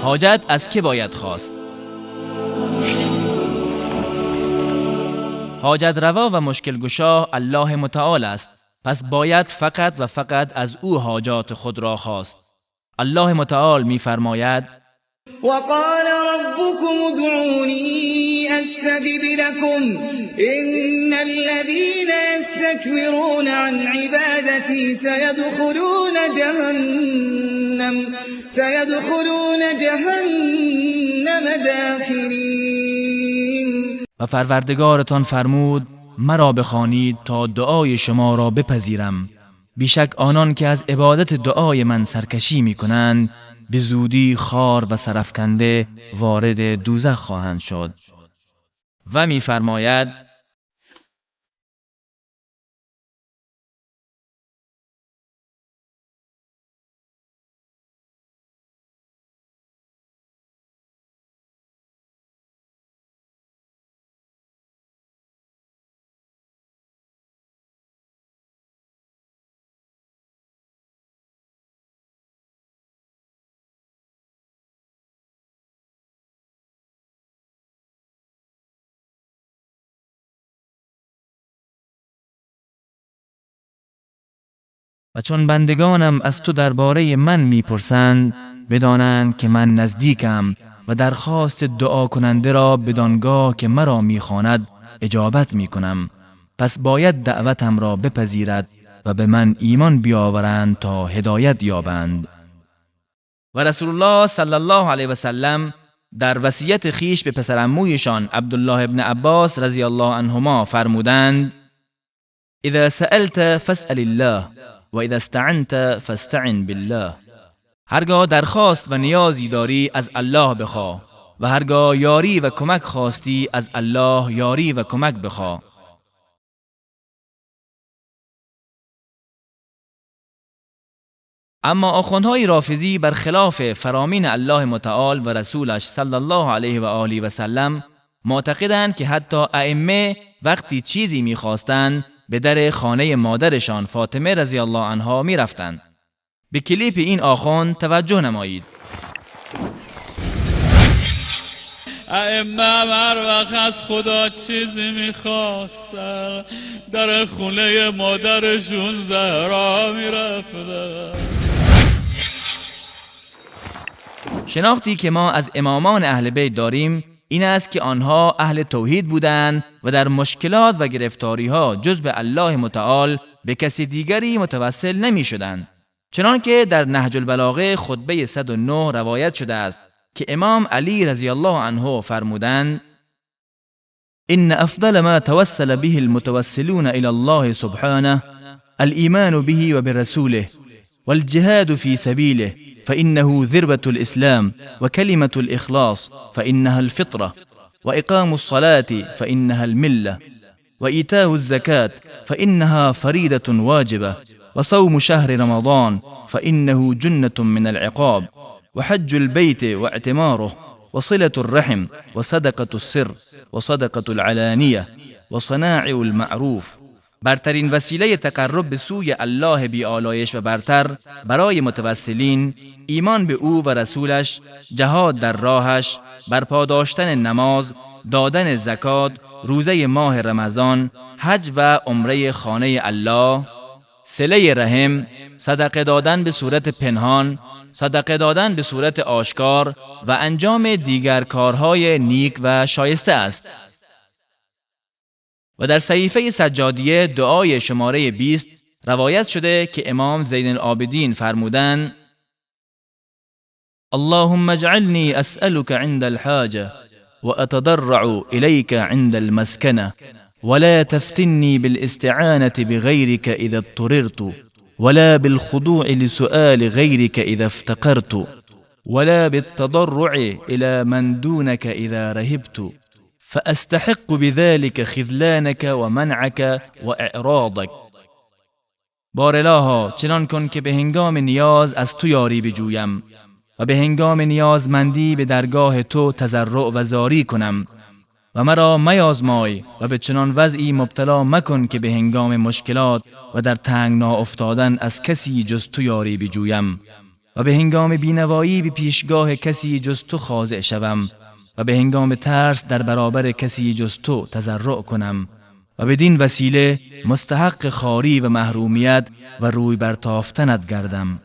حاجت از که باید خواست؟ حاجت روا و مشکل گشا الله متعال است، پس باید فقط و فقط از او حاجات خود را خواست. الله متعال می‌فرماید: وقال ربكم ادعوني استجب لكم ان الذين يستكبرون عن عبادتي سيدخلون جهنم داخرین. و پروردگارتان فرمود: مرا بخوانید تا دعای شما را بپذیرم. بیشک آنان که از عبادت دعای من سرکشی میکنند به زودی خار و سرافکنده وارد دوزخ خواهند شد. و میفرماید: و چون بندگانم از تو درباره من میپرسند، بدانند که من نزدیکم و درخواست دعا کننده را بدانگاه که مرا میخواند اجابت میکنم. پس باید دعوتم را بپذیرد و به من ایمان بیاورند تا هدایت یابند. و رسول الله صلی الله علیه و سلم در وصیت خیش به پسرعمویشان عبدالله ابن عباس رضی الله عنهما فرمودند: اذا سألت فاسأل الله و اذا استعنت فاستعن بالله. هرگاه درخواست و نیازی داری از الله بخواه و هرگاه یاری و کمک خواستی از الله یاری و کمک بخواه. اما آخوندهای رافضی برخلاف فرامین الله متعال و رسولش صلی الله علیه و آله و سلم معتقدند که حتی ائمه وقتی چیزی میخواستند به در خانه مادرشان فاطمه رضی الله عنها میرفتند. به کلیپ این آخوند توجه نمایید. ائمه هر وقت از خدا چیزی میخواستن در خونه مادرشون زهرا میرفتن. شناختی که ما از امامان اهل بیت داریم این است که آنها اهل توحید بودند و در مشکلات و گرفتاری‌ها جز به الله متعال به کسی دیگری متوسل نمی شدند. چنانکه در نهج البلاغه خطبه 109 روایت شده است که امام علی رضی الله عنه فرمودند: ان افضل ما توسل به المتوسلون الى الله سبحانه الایمان به و برسوله والجهاد في سبيله فإنه ذروة الإسلام وكلمة الإخلاص فإنها الفطرة وإقام الصلاة فإنها الملة وإيتاء الزكاة فإنها فريدة واجبة وصوم شهر رمضان فإنه جنة من العقاب وحج البيت واعتماره وصلة الرحم وصدقة السر وصدقة العلانية وصناع المعروف. برترین وسیله تقرب به سوی الله بی آلایش و برتر برای متوسلین ایمان به او و رسولش، جهاد در راهش، برپا داشتن نماز، دادن زکات، روزه ماه رمضان، حج و عمره خانه الله، صله رحم، صدقه دادن به صورت پنهان، صدقه دادن به صورت آشکار و انجام دیگر کارهای نیک و شایسته است. و در صحیفه سجادیه دعای شماره 20 روایت شده که امام زین العابدین فرمودند: اللهم اجعلني أسألك عند الحاجة وأتضرع إليك عند المسكنة ولا تفتني بالاستعانة بغيرك إذا اضطررت ولا بالخضوع لسؤال غيرك إذا افتقرت ولا بالتضرع إلى من دونك إذا رهبت فأستحق بذلك خذلانك ومنعك وإعراضك. بار الها چنان کن که به هنگام نیاز از تو یاری بجویم و به هنگام نیازمندی به درگاه تو تضرع و زاری کنم و مرا میازمای و به چنان وضعی مبتلا مکن که به هنگام مشکلات و در تنگنا افتادن از کسی جز تو یاری بجویم و به هنگام بینوایی به پیشگاه کسی جز تو خاضع شوم و به هنگام ترس در برابر کسی جز تو تضرع کنم و بدین وسیله مستحق خواری و محرومیت و روی برتافتنت گردم.